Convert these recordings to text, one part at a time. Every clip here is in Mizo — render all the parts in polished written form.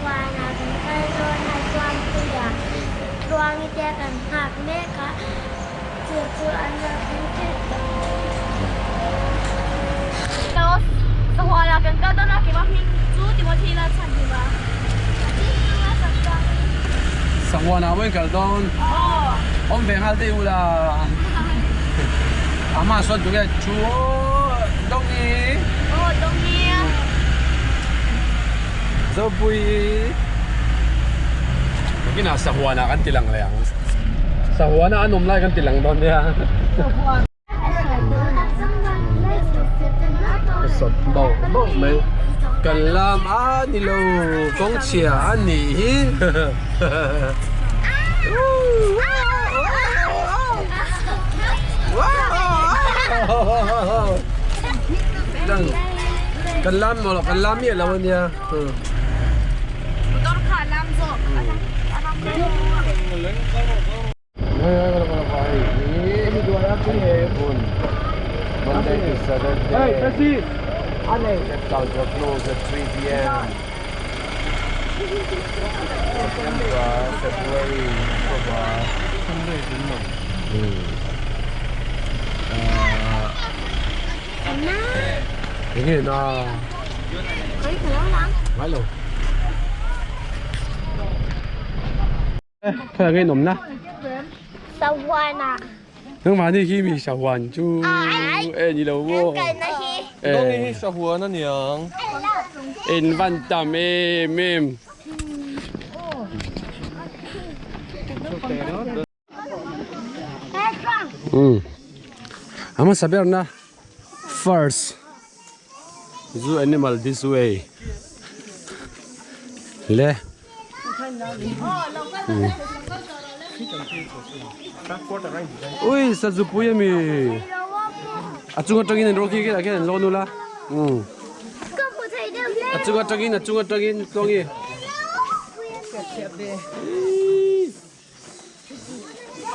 Sahuanah kan kal dawn a, Tluangpuia Tluangi te kan nghak mek a, chu chu an lo thleng tep tawh. Sahuanah kan kal dawn a, keimah hming chu Timothy Lalchhanhima. Sahuanah maw in kal dawn? Awm ve nghal teh u la. Ama sawn tunge chu Dongi. Aw Dongi. Zopui. Nakinah sahuanah kan ti lang leh ang. Sahuanah an awm lai kan ti lang dawn nia. Ka sawt bauh bauh mai. Kan lam a ni lo kawng chhia a nih hi. Kan lam maw lo kan lam miah lo a nia. Motor kha a lam zawk. Monday to Saturday. Culture close at 3 p.m. September, February, October. Enge na? Ngai lo. Khawi nge nawm na? Sahuan ah. Nangmah ni hi mi sahuan chu e ni lo maw? Nang hi sahuan a niang. In van tam em em. A hmasa ber na first zoo animal this way le ui sazu pui ami a chung atangin an rawk hi khian an lawn ula a chung atangin a chung atangin tluangi.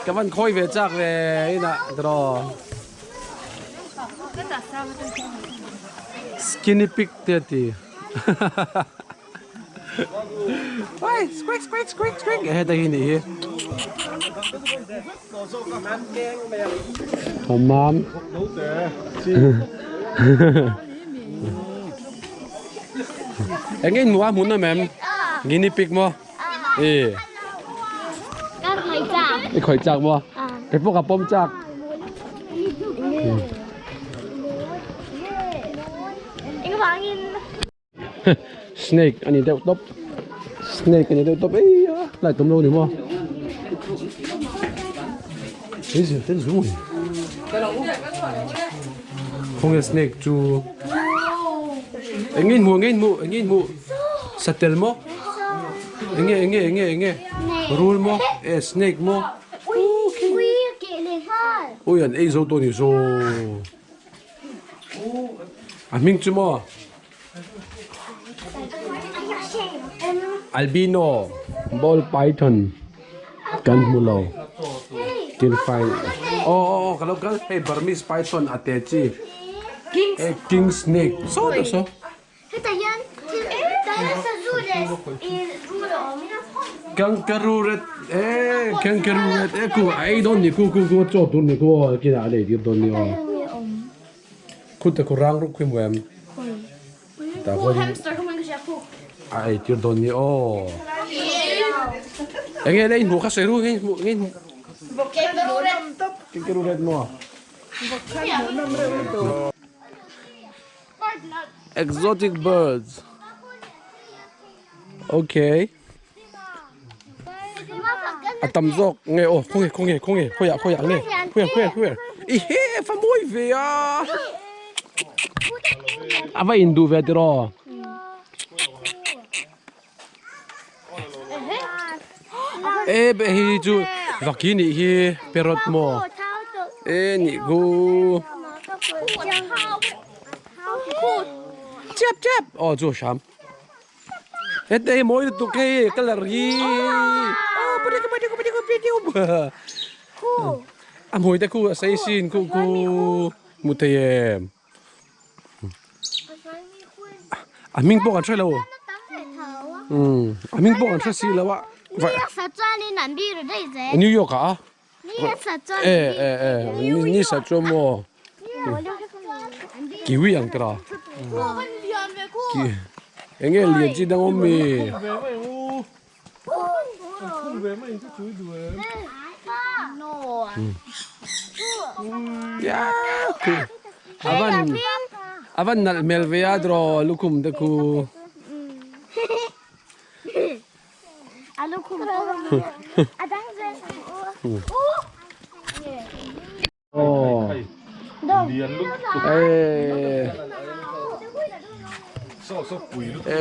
Ka van khawi ve chak ve inah tiraw. Skinny pig te a ti. Oi squeak squeak squeak squeak heta hi nih hi. Mam. Eng nge in hmuh a hmun awm em? Guinea pig maw? E. I khawih chak maw? Kei pawh ka pawm chak. Snake ani deuh tawp. Snake ani deuh tawp ei a lai tum lo ni maw? Hei zir tel zung ani. Khawnge snake chu eng nge in hmuh eng nge in hmuh eng nge in hmuh satel maw? Enge enge enge enge rul maw eh snake maw ui an ei zo tawh ni zaw a hming chu maw albino ball python kan hmu lo thil fai aw aw aw ka lo kal hei burmese python a te chi eh king snake saw ta saw. Kangaroo red eh kangaroo red eh ku a ei dawn ni ku ku ku chaw tur ni ku aw kinah a nei tir dawn ni aw khut te khu rang ruk khi muem tah khuanin a ei tir dawn ni aw enge le in hmuh kha sawi ru nge in hmuh nge in hmuh kangaroo red maw. Exotic birds. Okay. A tam zawk nge aw khawnge khawnge khawnge khawiah khawiah nge khawiah khawiah khawiah i he fa mawi ve a a va induh ve tiraw. E be hi chu vaki nih hi parrot maw e nih chu chep chep aw chu hram hete hi mawi lutuk hei colour hi a hmui te khu a sei sin khu khu hmu thei em. A hming pawh kan hre lo. Um a hming pawh kan hre si lo a. New York ah a? E e e ni sa chuan maw kiwi ang tira. Enge lian chi dang awm mi? Avan avan nalh hmel ve a draw lukhum te khu.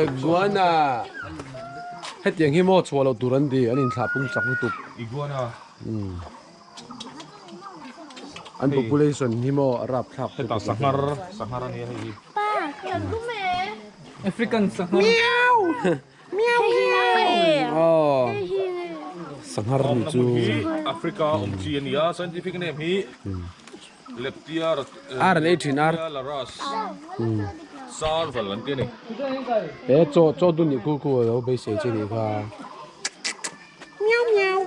Iguana hetiang hi maw chhuah loh tur an ti an inthlah pung chak lutuk Iguana an population hi maw a rap thlak hetah sanghar sanghar a nia hei hi African sanghar meow meow aw sanghar ni chu Africa awm chi a nia scientific name hi Leptia ar an ei thin ar Laras sarval an ti a ni he chaw chaw dun nih khu khu a lo beisei che nih kha meow meow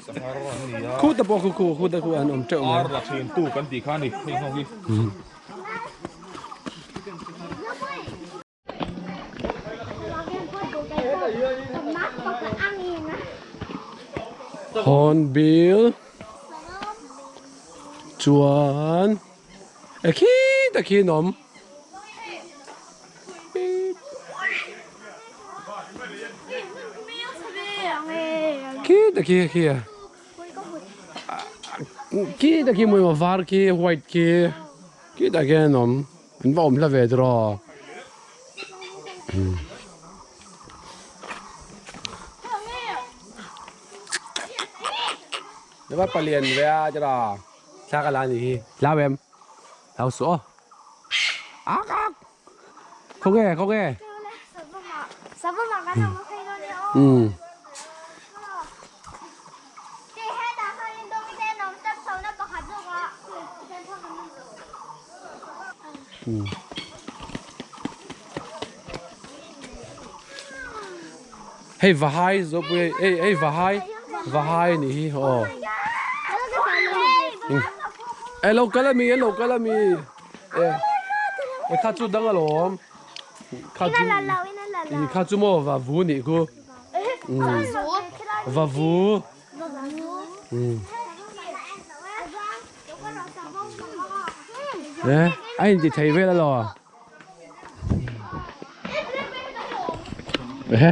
sanghar an ni a khu te pawh khu khu khu te khu an awm teuh mai ar la thin tu kan tih kha a ni hei ho hi. Hornbill chuan e khi tak hi an awm khi tak hi khi a khi tak hi mawi var khi white khi khi tak hian an awm. An va awm hla ve tiraw. Ava palian ve a tiraw thla ka la a nih hi hlau em hlau suh aw ak ak khawnge khawnge umm. Hei vahai zawk pui hei hei vahai vahai a nih hi aw e lo kal ami e lo kal ami e e kha chu dang alawm kha chu i kha chu maw vavu nih khu vavu E a inti thei vel alaw ehe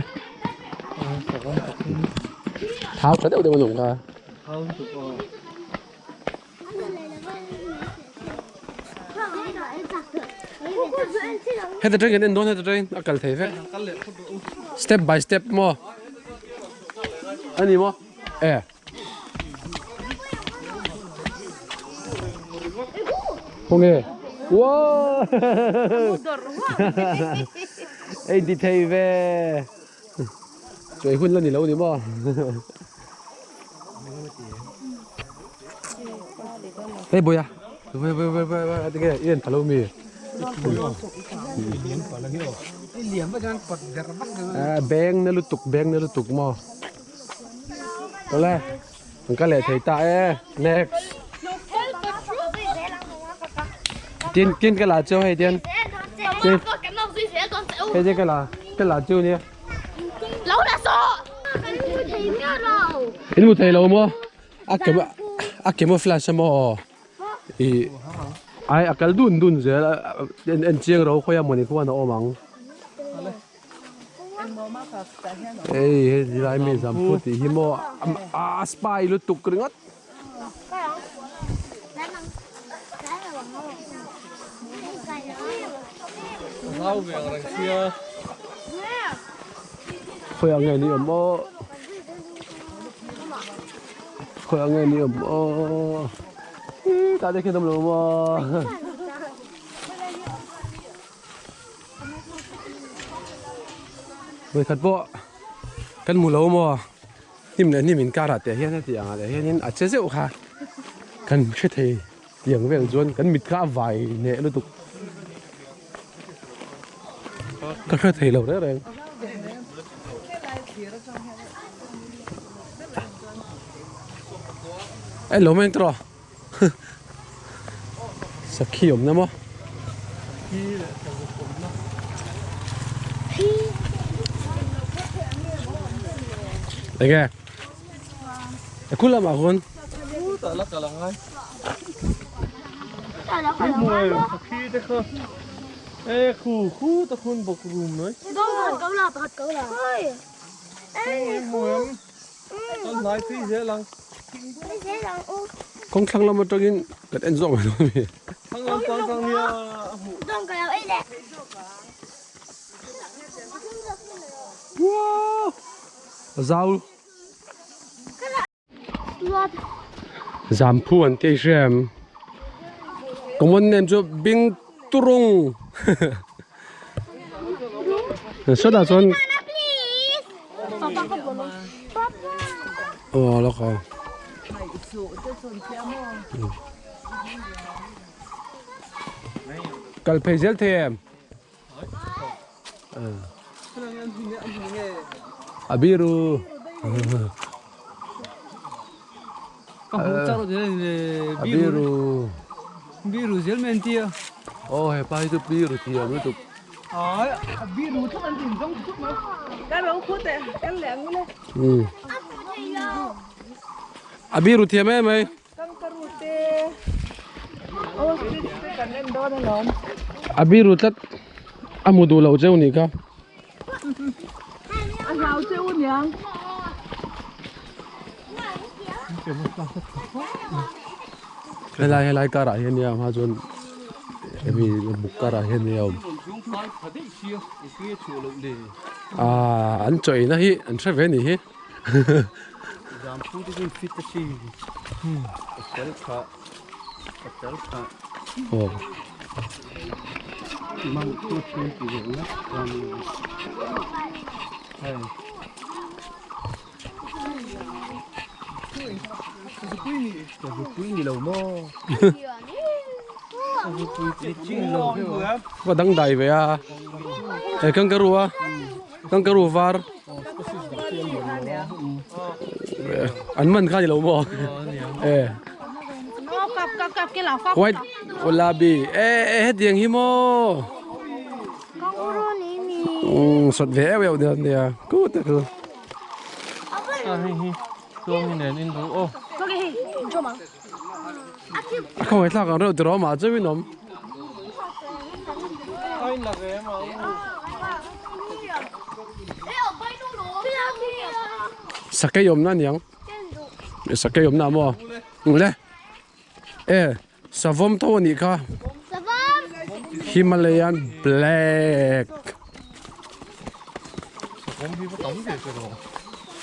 thau tha deuh deuh an awm kha heta tang kan en dawn heta tang a kal thei vek step by step maw ani maw e. Khawnge Wow Ei ti thei ve Chuai hun la ni lo ni maw Hei Bawia Bawia bawia bawia bawia tinge i en pha lo mi Beng na lutuk beng na lutuk maw Tawle an ka leh thei ta e next tin tin ka la chu hei tin tin hei tin ka la ka la chu nia in mu thei lo maw a kem a camouflage maw i ai a kal dun dun zel en en chiang ro khawi a mawni khuan a awm ang. Hei hei zilai mi zamphu tih hi maw a spy lutuk ringawt. Khawi ang nge ni awm aw khawi ang nge ni awm aw tah te khian awm lo maw. Vawikhat pawh kan hmu lo maw hnim leh hnim inkar ah teh hian heti ang ah leh hianin a che zeuh kha kan hre thei tiang vel chuan kan mit kha a vai hneh lutuk ka hre thei lo reng reng. En lo mai ang tawh Sakhi awmna maw? Enge? E khu lamah khuan. Khutah la kal angai. Sakhi te kha. E khu khutah khuan bawk rum mai. Kawng thlang lam atangin kan en zawk mai dawn a mi. Zau Zamphu an tih hriam common name chu bing turung sawtah chuan aw lawk a kal phei zel thei em. A biru a biru biru zel mai an ti a aw hepa hi chu biru thiam lutuk a biru thak an tin zawng thuk mai a biru thiam em mai Kangaroo te ostrich te kan en dawn alawm. A biru tlat a hmu duh loh cheu nih kha. A hlau cheu aniang. Helai helai karah hian nia hma chuan hemi buk karah hian nia awm. Ah an chawina hi an hre ve nih hi. Va dangdai ve a he kangaroo a kangaroo var an man kha ni lo maw e white wallaby e e hetiang hi maw um sawt ve eu eu dawn nia ku te chu a khawngaih thlak ang reuh tiraw mah chauhin awm. Sakei awmna aniang sakei awmna maw le e savawm tho anih kha Himalayan black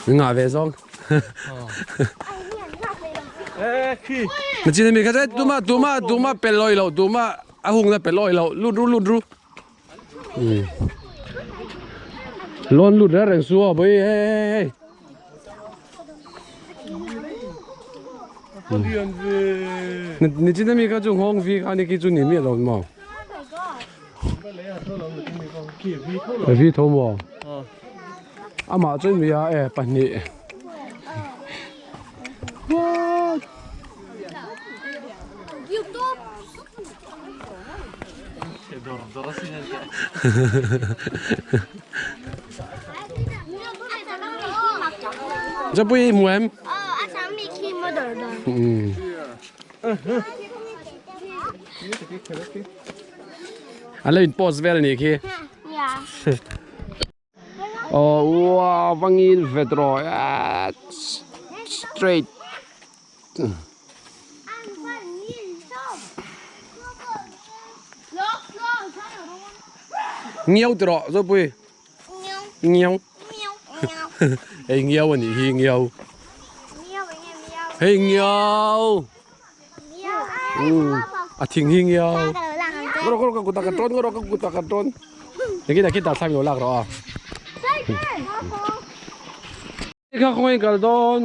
ngah ve zawng Nachin ami kha che tuma tuma tuma pel lawi lo tuma a hungna pel lawi lo lut ru lut ru lawn lut reng reng su aw bawi hei hei hei Nichin ami kha chu nghawng vi kha ni khi chu ni miah lo maw Vi tho maw amah chuan mi a e pahnih Zapui i hmu em? An lo in post vel anih khi. Oh wow vangin vet rawh straight. Ngiau ti rawh Zopui. Ngiau. Hei ngiau anih hi ngiau. Hei ngiau. A thing hi ngiau. Ngawh rawh ka kut ah ka tawn ngawh rawh ka kut ah ka tawn. Engin a khitah thla min lo lak rawh a. Kha khawngaih in kal dawn.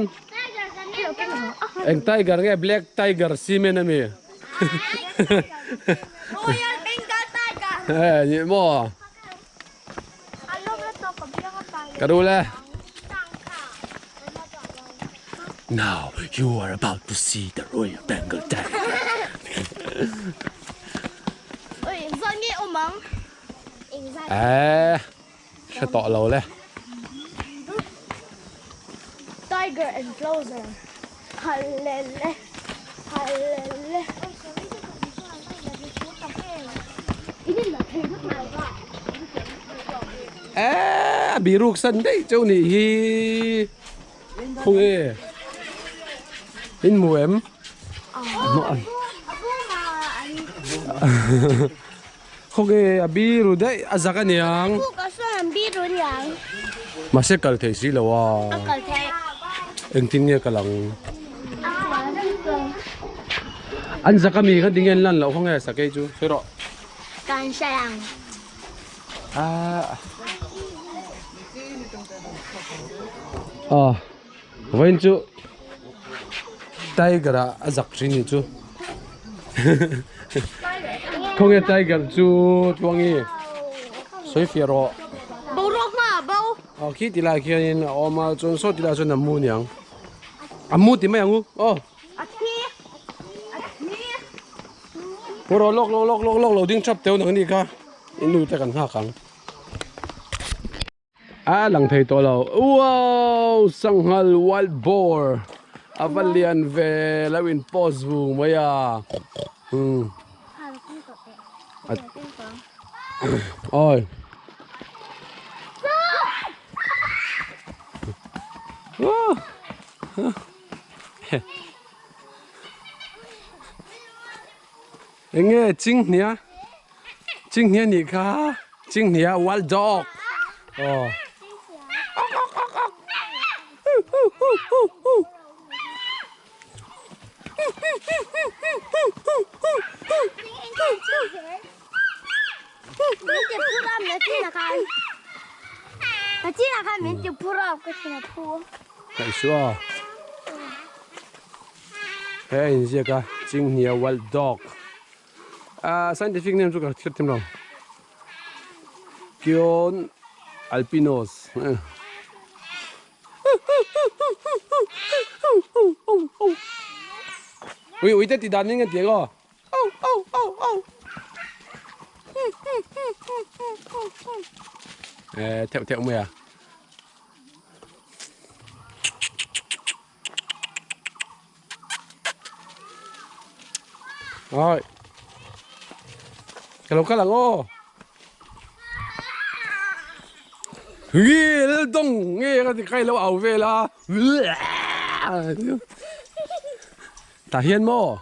Eng tiger nge black tiger cement ami. Royal Bengal tiger. Eh ni maw. Ka ru le. Now you are about to see the Royal Bengal tiger. Oi, engzah nge awm ang? Eh, hre tawh lo le. Tiger enclosure. Halele, halele. Eh, a biruk san daih cheu nih hi. Khung e. In mu em? Khung e, a biru daih a zak aniang. Mahse kal thei si lo a. Engtin nge kal ang? An zak ami kha tinge an lan loh khaw nge sakei chu sawi rawh. Ah. Ah. Vawiin chu tiger ah a zak thin ni chu. Khawnge tiger chu tluangi sawi fiah rawh. Boruak hma ah bo. Aw khi ti lai khianin a awm a chuan saw ti lai chuan a mu niang. A mu ti mai ang u aw. A thi. A thi. Pu rawh lawk lawk lawk lawk lawk lo ding thap teuh nang ni kha i nu te kan nghak ang. A lang thei tawh lo wow sanghal wild boar a va lian ve lo in post vung mai a umm awi eng nge chinghnia. Chinghnia nih kha chinghnia wild dog aw Kaihsuah he a inziak a chinghnia wild dog. Ah scientific name chu ka hriat thiam lo Kion alpinos ui ui te ti dan in ka ti ang aw eh theuh theuh mai a. Rồi. Cái lô là ngô. Nghe đông nghe cái cái lô ảo về là. Ta hiền mo.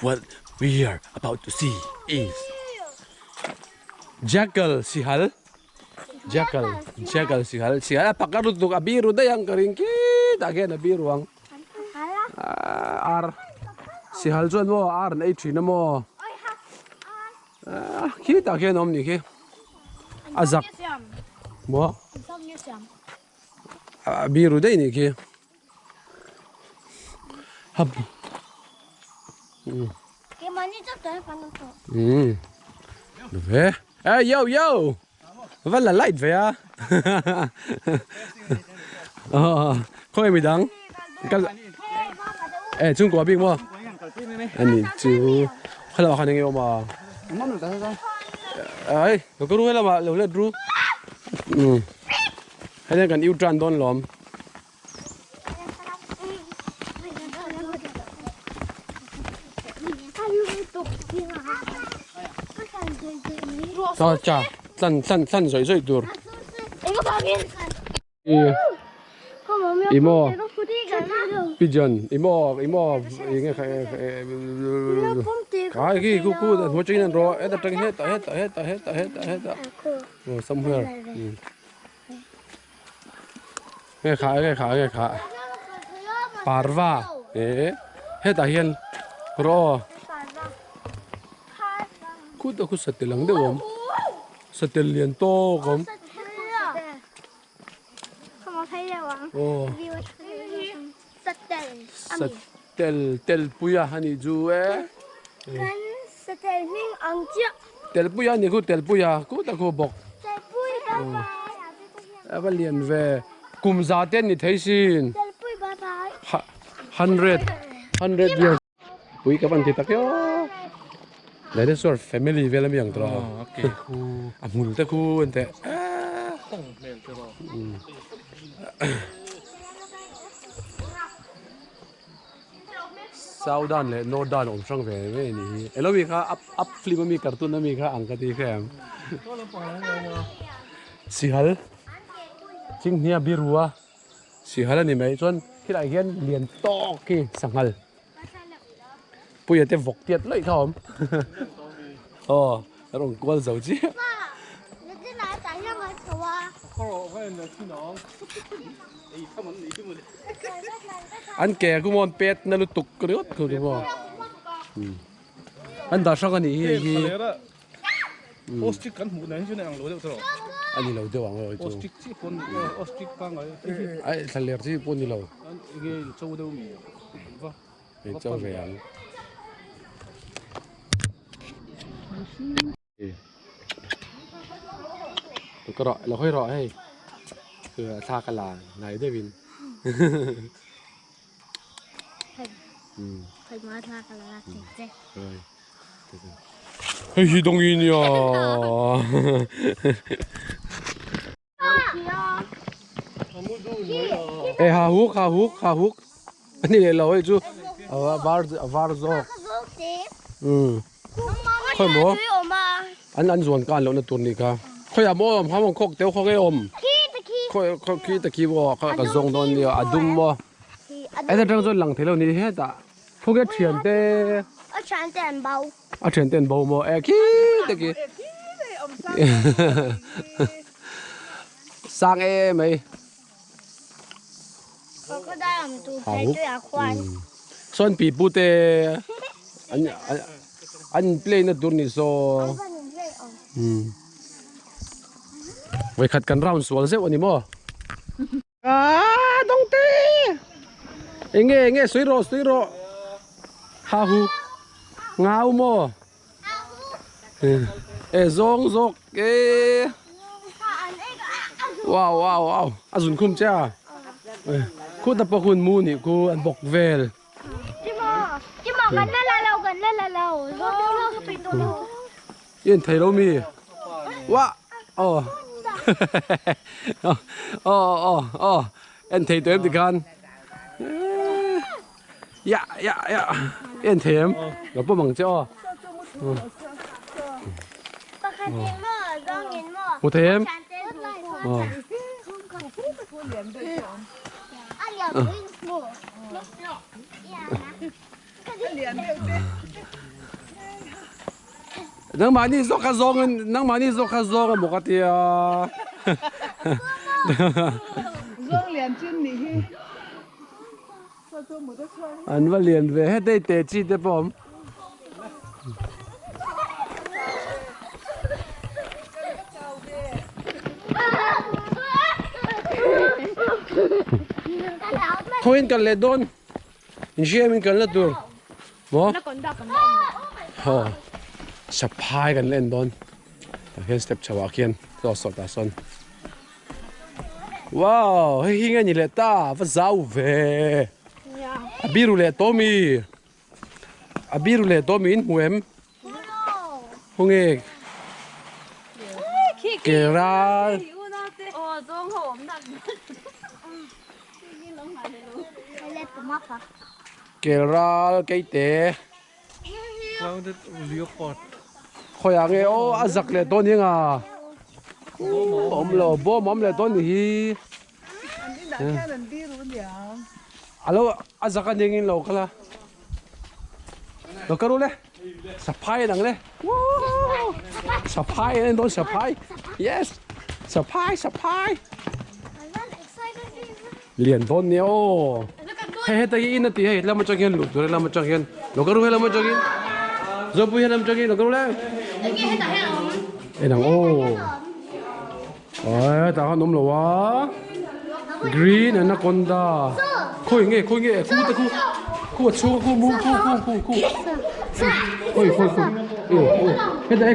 What we are about to see is Jackal Sihal. Jackal, jackal sihal, sihal a pakar lutuk a biru daih ang ka ring khitah khian a biru ang ah ar sihal chuan maw ar an ei thin a maw ah khitah khian a awm nih khi a zak maw a biru daih nih khi hap umm ve eh yo yo va la light ve a khawnge midang kal eh chhungkua bik maw ani chu khalamah khan enge awm a ai lo ka ru helamah lo let ru umm hei kan u tan dawn lawm. Cha cha tlan tlan tlan zawih zawih tur i maw pigeon i maw i maw eng nge kha kai khi khu khu hmu changin an rawh a heta tang hetah hetah hetah hetah hetah hetah aw somewhere. Nge kha nge kha nge kha parva eh hetah hian rawh khut a khu satel ang deuh a awm satel lian tawk a awm aw satel telpui a anih chu e telpui a anih khu telpui a khut a khu bawk a va lian ve kum za te an ni thei sin. Hundred hundred years pui ka van ti tak eo dinosaur family vel ami ang tawh a a hmul te khu an teh Southern leh Northern awm hrang ve ve ni hi elo mi kha up up film ami cartoon ami kha ang ka ti kha em sihal chinghnia birua Sihal a ni mai chuan khilaiah hian lian tawk hi sanghal puia te vawk tiat laih kha a awm aw a rawn kual zo chiah. An ke ku maw an pet na lutuk ringawt khu chu maw an dah hrang a nih hi hei hi. Ostrich kan hmuh dan hi chuan ang lo deuh tawh. A ni lo deuh ang aw chu. Ostrich chi pawh ni ostrich pangngai. Ai thlaler chi pawh ni lo. Enge in cho deuh mi va. In cho ve ang. Ka rawh lo hawi rawh hei. Thla ka la nai deuh in. Hei hi dawng i nia. E ha huk ha huk ha huk ani leh lo hei chu a var a var zawk. Um khawi maw an an zuan kan lohna tur nih kha khawi ah maw awm kha maw khawk teuh khawk e awm khawi khaw khi ta khi maw kha ka zawng dawn nia a dum maw heta tang chuan lang thei lo ni hetah. Khawnge a thiante? A thiante an bo. A thiante an bo maw? E khi te khi. Sang e mai. Crocodile awm tur phei chu a khuan. Sawn pi pu te an an play na tur ni saw. Vawikhat kan round sual zeuh a ni maw? Ah dawngte enge enge sawi rawh sawi rawh ha hu ngau maw e zawng zawk e wow wow wow a zun khum che a khuta pawh hun mu nih khu an bawk vel I en thei lo mi? Wah! Aw. Aw aw aw. En thei tawh em tikhan? Ya ya ya. I en thei em? Lo pawm ang che aw. Hmu thei em? Aw. Nangmahni zawk kha zawng in nangmahni zawk kha zawng emaw ka tia. Zawng lian chin nih hi. An va lian ve hetei te chi te pawh awm. Khawiin kan leh dawn. Inhriam in kan la tur maw haw saphai kan la en dawn tah hian step chho ah khian chaw saw tah sawn wow hei hi nge ni leh ta va zau ve a biru leh tawh mi a biru leh tawh mi in hmu em khawnge ke ral Kel ral keite khawiah nge aw a zak leh dawn hi nga awm lo bawm awm leh dawn ni hi alo a zak a ning in lo kal a lo kal ru le saphai an ang le saphai an en dawn saphai yes saphai saphai Lian dawn nia aw. Hei heta hi in a ti hei lam atang hian luh tur lam atang hian lo ka ru helam atang in Zopui helam atang in lo ka ru le. En ang aw. Ai tah khan awm lo a. Green anaconda. Khawi nge khawi nge khu te khu. Khu a chhung a khu mu khu khu khu khu. Khawi khawi khawi. E e heta e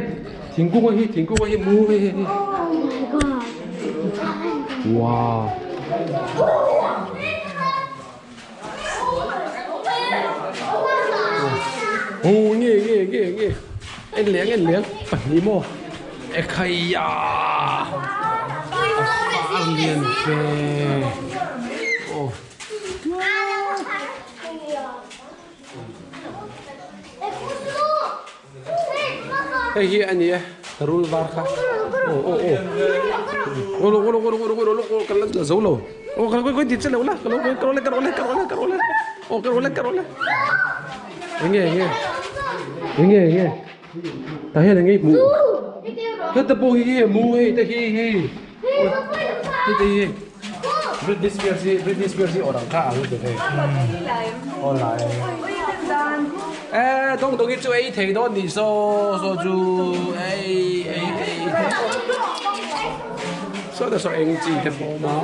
thingkung a hi thingkung a hi mu hei hei. Wow. Aw nge nge nge nge en leh ang en leh ang pahnih maw ekhaiya a lian ve aw. Hei hi a ni e rul var kha aw aw aw aw aw aw aw aw aw kan la zo lo aw ka lo ti che lo la ka lo ka lo ka lo ka lo ka lo aw ka lo ka lo enge enge enge enge tah hian enge hmuh heta pawh hi mu hei te hi hi hei te hi Britney Spears hi Britney Spears hi awrang kha ang lutuk hei aw lai e dawng dawng hi chu ei thei dawn nih saw saw chu ei ei ei saw te saw eng chi te pawh awm a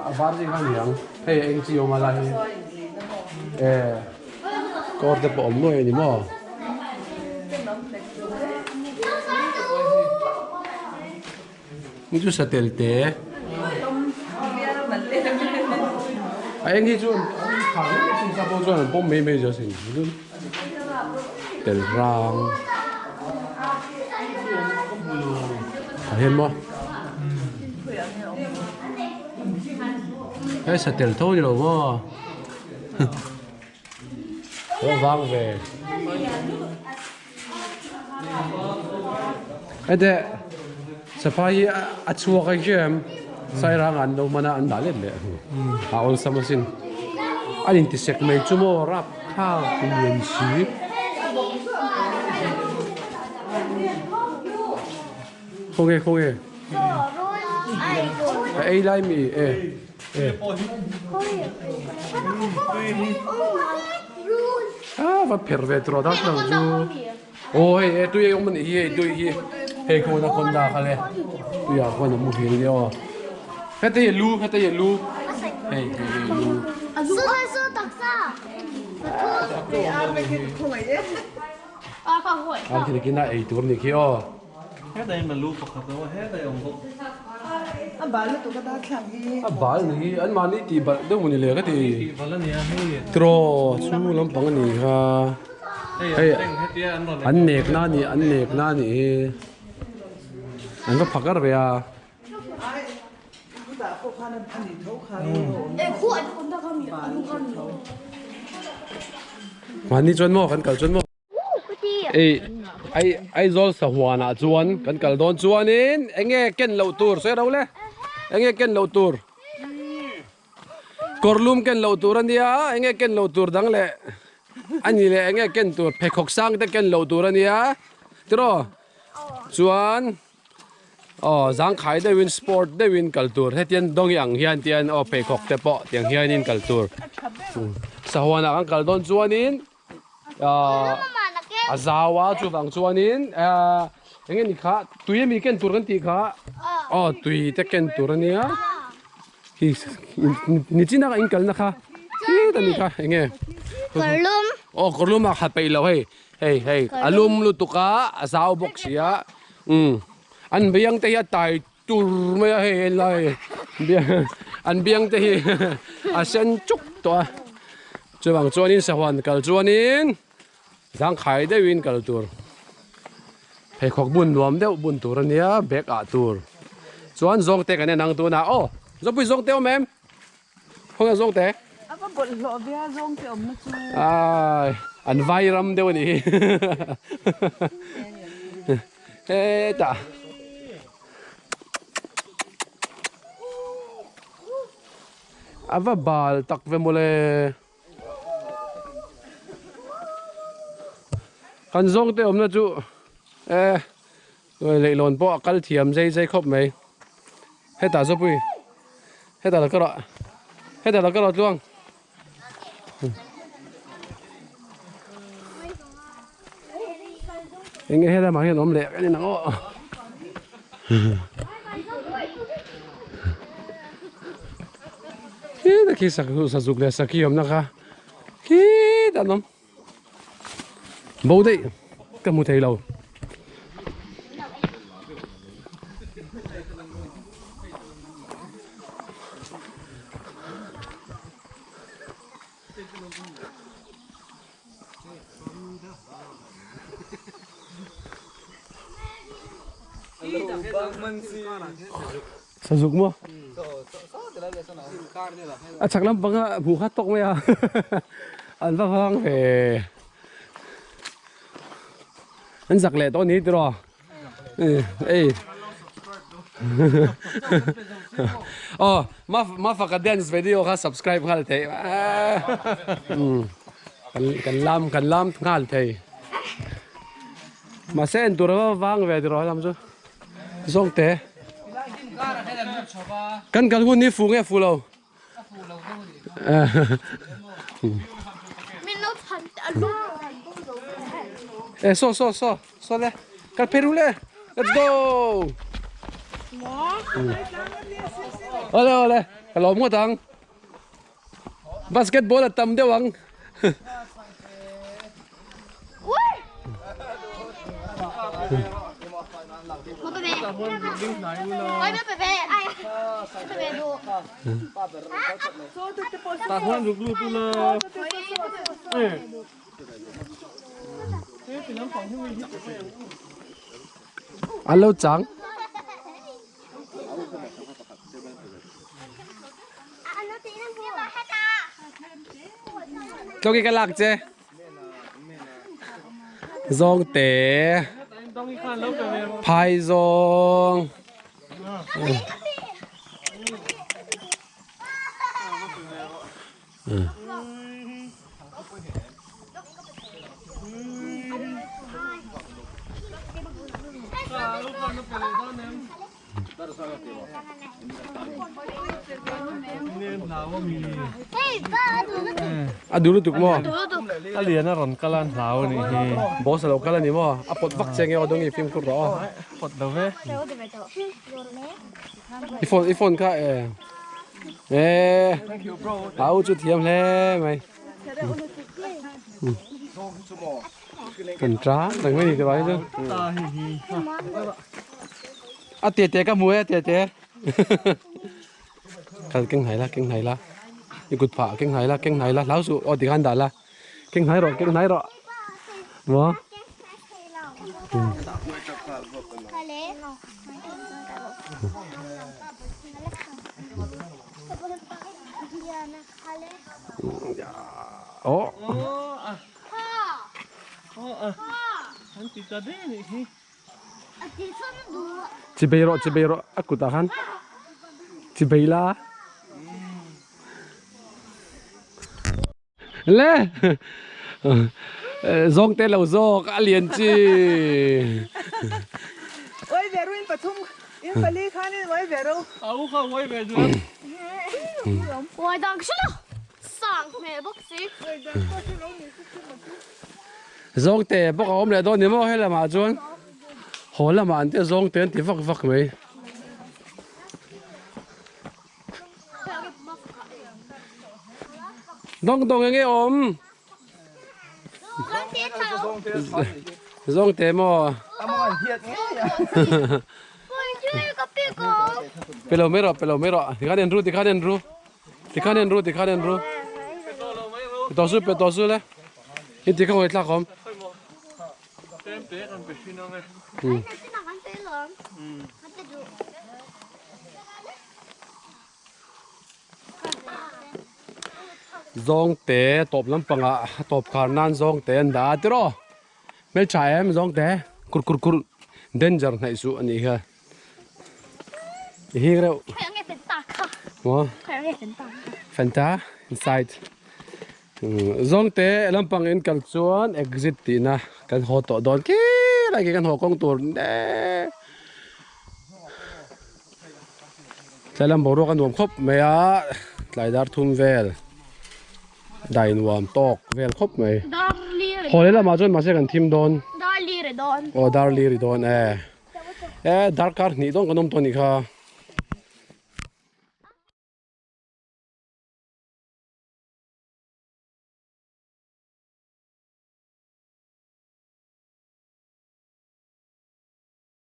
a var chi kha ni ang hei eng chi awm a lai hi e kawr te pawh awm nuai a ni maw. Ni chu satel te a eng hi chu an pawh chuan an pawm mai mai zo sin tel rang a hian maw he satel tho ni lo maw. Aw vang ve. Hete saphai hi a chhuak a hria em sairang an lo hman a an dah let leh a awlsam asin an intisek mai chu maw rapthlak lian si. Khawnge khawnge a ei lai mi e. A va pher ve tawh dak dang chu aw hei e tui a awm a nih hi hei tui hi hei khawn a khawn dak ale tui ah khawn a muhil nia aw heta hi a lu heta hi a lu hei hei hei lu a khi nakin a ei tur a nih khi aw. Hetlai in lu pakhat a awm a, hetlai a awm bawk. A bal lutuk a darthlalang hi. A bal ni hi an mahni tih balh deuh maw ni le ka ti. Tih balh a nia hei. Tiraw chhung lampang a ni kha. Hei an rawn an nek na ni an nek na ni hi. An va phakar ve a. Mahni chuan maw kan kal chuan maw. Ei ai Aizawl sahuan ah chuan kan kal dawn chuanin eng nge ken loh tur sawi ro le eng nge ken loh tur kawr lum ken loh tur a nia eng nge ken loh tur dang leh a ni leh eng nge ken tur pheikhawk sang te ken loh tur a nia tiraw chuan. Aw zangkhai deuhin sport deuhin kal tur hetiang dawngi ang hian tian aw pheikhawk te pawh tiang hianin kal tur sahuanah kan kal dawn chuanin ahh a zau a chuvang chuanin ahh eng nge ni kha tui ami ken tur kan tih kha aw tui te ken tur ania hi nichin a in kalna kha khit ani kha eng nge aw kawrlum ah khat peih lo hei. Hei hei a lum lutuk a a zau bawk si a umm an biang te hi a tai tur mai a hei helai an biang te hi a sen chuk tawh a chuvang chuanin sahuan kal chuanin zangkhai deuhin kal tur pheikhawk bun nuam deuh bun tur ania bag ah tur chuan zawng te kan en ang tunah aw zawpui zawng te awm em. Khawnge zawng te? A va bawlhhlawh ve a zawng te awmna chu. Ai, an vai ram deuh a nih hi. Hetah. A va bal tak ve mawle. Kan zawng te awmna chu e leihlawn pawh a kal thiam zai zai khawp mai. Hetah zawpui hetah la ka rawh hetah la ka rawh tluang enge he lamah hian awm leh ka ni nang aw khi ta khi sazuk leh sakhi awmna kha khitah an awm. Bo daih ka hmu thei lo. Sazuk maw? A chhak lampanga hmuh kha tawk mai a an va vang ve. An zak leh tawh a ni tiraw? Ei. Oh, ma ma faka dance video kha subscribe nghal thei. Kan kan lam kan lam nghal thei. Mahse en tur a vang ve tiraw lam chu. Zawngte. Kan kal hun hi fu nge fu lo? E so so so so le kal phei ru le let's go ole ole ka lawm ngawt ang basketball a tam deuh ang An lo chang. Tawki ka lak che. Zawngte. Phaizawng. A duh lutuk maw? A lian a rawn kal a an hlau a nih hi. Boss a lo kal a ni maw? A pawt vak che nge aw Dawngi fimkhur rawh aw. Pawt lo ve. I phone i phone kha e e au chu thiam hle mai. Kan tang reng mai ni te bai chu. A te te ka hmu e a te te. Kal keng hnai la keng hnai la. I kut phah keng hnai la keng hnai la hlau suh aw tikhan dah la. Keng hnai rawh keng hnai rawh. Maw. Oh. Chibei rawh chibei rawh a kutah khan chibei la le zawng te lo zawk a lian chi Oi ve ru in pathum in pali khan in oi ve ru. Au kha oi ve chuan. Oi dang hrilh a sang hmel bawk si. Zawngte bawk a awm leh dawn ni maw he lamah chuan haw lamah an tia zawngte an ti vak vak mai. Dawng dawng enge awm? Zawngte maw? Pe lo mai rawh pe lo mai rawh tikhan en ru tikhan en ru. Tikhan en ru tikhan en ru pe tawh su pe tawh su le in tikha hawi thlak awm Zawngte tawp lampangah a tawp khar nan zawngte an dah a tiraw hmeltha em zawngte kur kur kur danger hnaih suh a nih kha. I hing reuh. Maw? Fanta inside. Zawngte lampang in kal chuan exit tihna kan haw tawh dawn khi lai khi kan haw kawng tur ne. Tlai lam boruak a nuam khawp mai a tlai dar thum vel dai nuam tawk vel khawp mai. Haw leh lamah chuan mahse kan thim dawn. Aw dar li ri dawn e. E darkar hnih dawn kan awm tawh a nih kha.